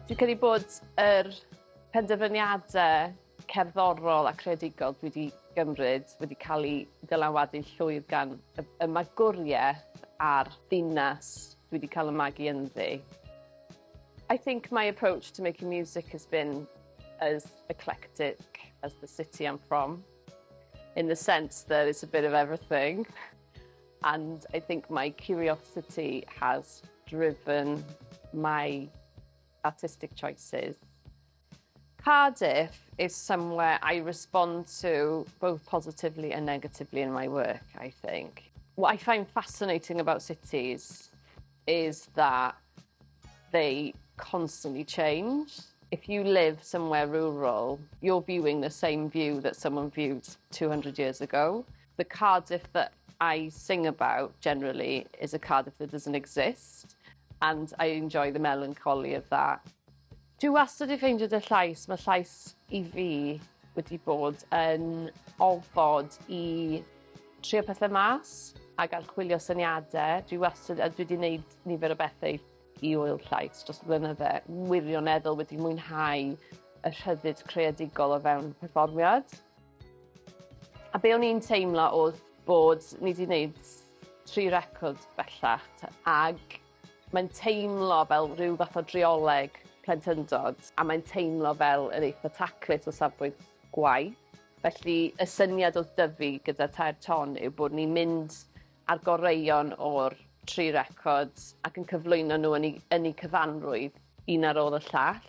Dwi'n credu bod yr penderfyniadau cerddorol a creadigol dwi wedi gymryd wedi cael ei dylanwadu'n llwyr gan y magwriaeth a'r ddinas dwi wedi cael y magu ynddi. I think my approach to making music has been as eclectic as the city I'm from, in the sense that it's a bit of everything. And I think my curiosity has driven my artistic choices. Cardiff is somewhere I respond to both positively and negatively in my work, I think. What I find fascinating about cities is that they constantly change. If you live somewhere rural, you're viewing the same view that someone viewed 200 years ago. The Cardiff that I sing about generally is a Cardiff that doesn't exist, and I enjoy the melancholy of that. Dwi wastad 'di ffeindio dy llais, mae llais i fi wedi bod yn ofod i trio pethau mas ac archwilio syniadau. Dwi wastad, a dwi wedi gwneud nifer o bethau i Ŵyl Llais dros y blynydde, wirioneddol wedi mwynhau y rhyddid creadigol o fewn perfformiad. A be o'n i'n teimlo oedd bod ni wedi gwneud 3 record bellach ag mae'n teimlo fel rhyw fath o drioleg plentyndod a mae'n teimlo fel yn eitha taclus o safbwynt gwaith. Felly y syniad oedd dyfu gyda Tair Ton yw bod ni'n mynd ar goreuon o'r 3 record ac yn cyflwyno nhw yn eu cyfanrwydd un ar ôl y llall.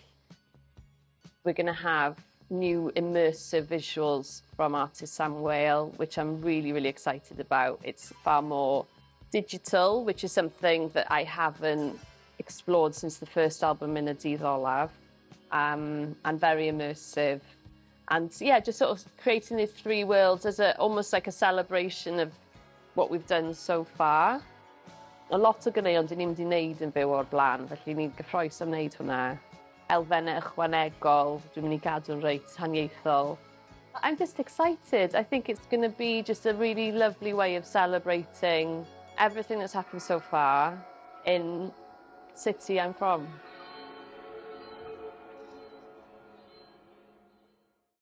We're going to have new immersive visuals from artist Sam Whale, which I'm really, really excited about. It's far more digital, which is something that I haven't explored since the first album in Y Dydd Olaf, and very immersive. And yeah, just sort of creating these 3 worlds as a almost like a celebration of what we've done so far. A lot o ganeuon dyn ni'n mynd i wneud yn fyw o'r blaen, felly ni'n gyffrous am wneud hwnna. Elfennau ychwanegol, dwi'n mynd i gadw'n reit haniaethol. I'm just excited. I think it's going to be just a really lovely way of celebrating everything that's happened so far in city I'm from.